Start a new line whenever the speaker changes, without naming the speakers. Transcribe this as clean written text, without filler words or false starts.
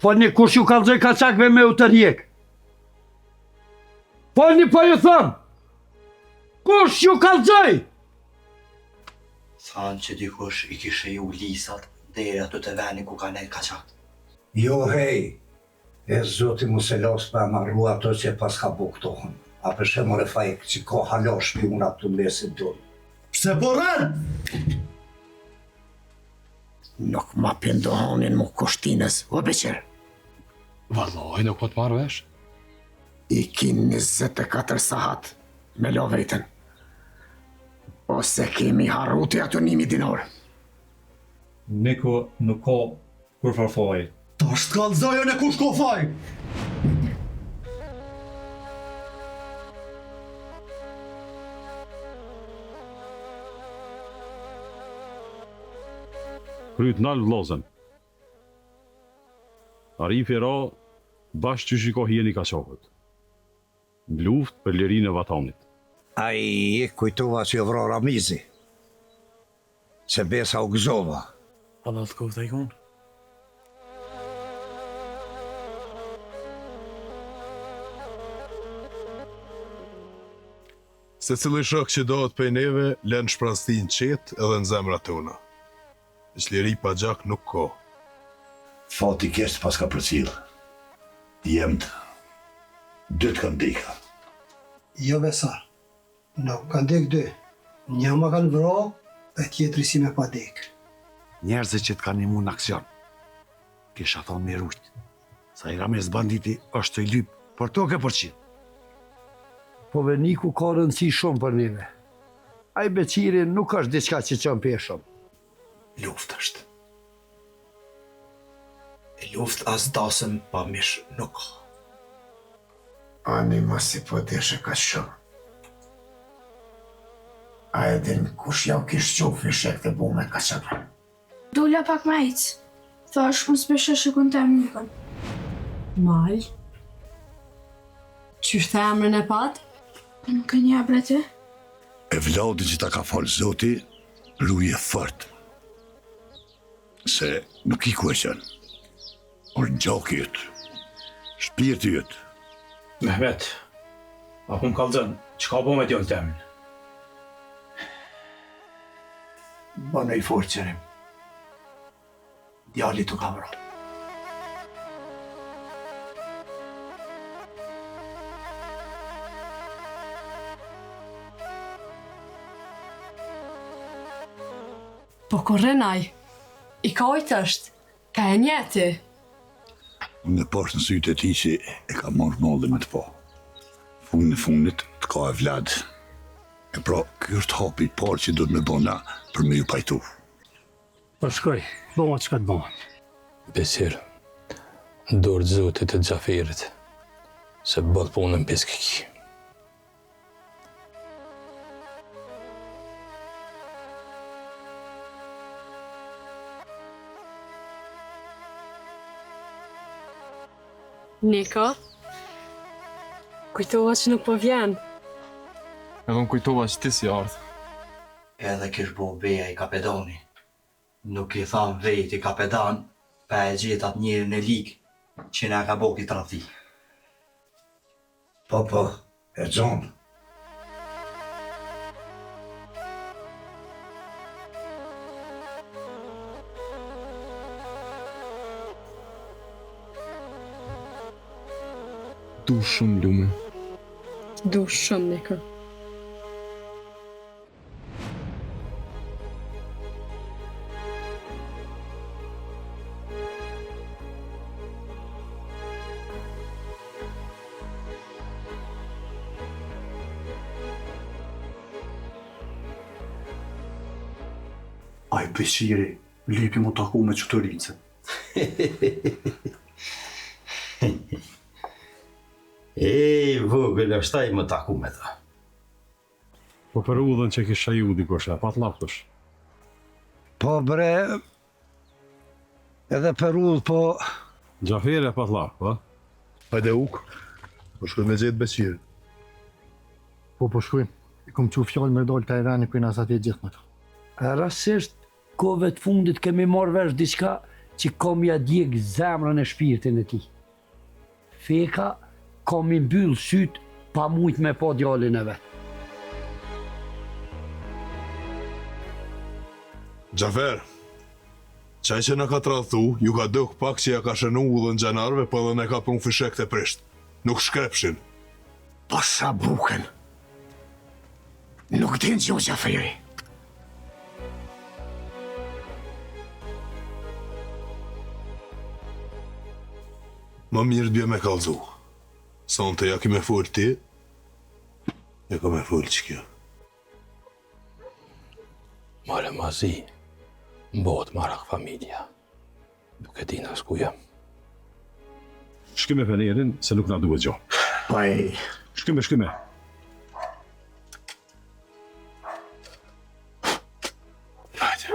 Folni kush ju kallzoi kaçakve me u tërhjek? Folni po ju thom! Kush ju kallzoi?
Thanë që dikush i kish ju lisat deri aty te veni ku ka nejt kaçakt.
Jo hej, e zoti mos e lasë pa e marru ato që e paska bo këtohën. A pe sheh more Faik që ka hala shpiuna këtu n'mesin tonë.
Pse po rren?
Nuk ma pin duhanin mu kushtinës, o Beqir.
Vallahi nuk po të marr vesh.
I ki 24 sahat me lo veten. Ose kemi harru ti ato 1000 dinar.
Niko nuk ka kurrfarë faji.
Tash të kallzoj unë kush ka faj.
Kryt nalt vllazën. Arifi ra bash qysh i ka hijeni kaçakut. Në luftë për lirinë e vatanit.
Ai, kujtova që jo vra Ramizi. Se besa u gëzova.
Hallall të koftë Ajkun.
Secili shok që dahet prej neve, len shpraztinë qetë edhe në zemrat tona. Veç liri pa gjak nuk ka.
Fati i keq të paska përcjellë. Djemtë dy të kanë dekë.
Jo besa, Nuk kanë dek dy. Një ma kanë vra e tjetri si me pa dek.
Njerëzit që të kanë nimu në aksion, kisha thonë me rujt, se ai Ramiz banditi është tu i lyp për tokë e për qiell.
Po Veniku ka rëndësi shumë për neve. Ai Beqiri nuk është diçka që çon peshë shumë.
Luftë është. E luftë as dasëm pa mish nuk ka.
Ani masi po deshe kaq shumë. A e din kush jau kish çu fishekët e bume kaçakëve?
Dola pak me ec. Thash mos pe shoh shokun tem Nikon.
Mal. Qysh the emrin e pat?
Po nuk e njeh bre ti?
Evladin që ta ka falë Zoti, ruje fort. Se nuk ki ku e qënë. Por gjaki yt, shpirti yt.
Mehmet, a po më kallzon, çka bo me djalë temin?
Bonu i fortë Qerim. Djali t'u ka vra.
Po ku rrin ai? I kajt është? Ka e njeh ti?
Unë e pashë në sytë e tij që e ka marrë malli me të pa. Fundin e fundit të ka evlad. E pra, ky është hapi i parë që duhet me bo na për me ju pajtu.
Po shkoj, bëma çka të bëma.
Beqir, n'dorë të Zotit e të Xhaferit, se boll punën pisk e ki.
Niko, kujtova që nuk po vjen.
Edhe unë kujtova që ti s'je ardhë.
Edhe kish bo be ai kapedani. Nuk i tham veti kapedan pa e gjet atë njerin e lig që na ka bo kit tradhti.
Po po, e gjonë.
Du shumë Lume.
Du shumë Niko.
Ai Beqiri, lypi m'u taku me Çuturicën.
E, vogël është ai m'u taku me ta.
Po për udhën që kish shaju dikush, e pat llaf kush?
Po bre, edhe për udhë, po...
Xhaferi e pat llaf, po?
Hajde Ukë, po shkojmë me gjetë Beqirin.
Po, po shkojmë. I kom çu fjalë me dalë te ai veni ku jena sa të gjithë me ta.
Rastësisht, kohëve të fundit kemi marrë vesh diçka që ka me ia djeg zemrën e shpirtin e tij. Feka ka m'i mbyll sytë pa mujt me pa djalin e vet.
Xhafer, qaj që na ka tradhtu, ju ka duk pak që ja ka shënu udhën xhanarëve, po edhe na ka pru fishekët e prisht. Nuk shkrepshin.
Pasha bukën. Nuk din gjo Xhaferi.
Ma mirë t'bje me kallzu. Sonte ja ki me fol ti, ja ka me fol qikjo.
Mal e Zi, m'bohet marak familja. Nuk e din as ku jam.
Shkyme fenerin se nuk na duhet gjo.
Po e...
Shkyme, shkyme. Hajde.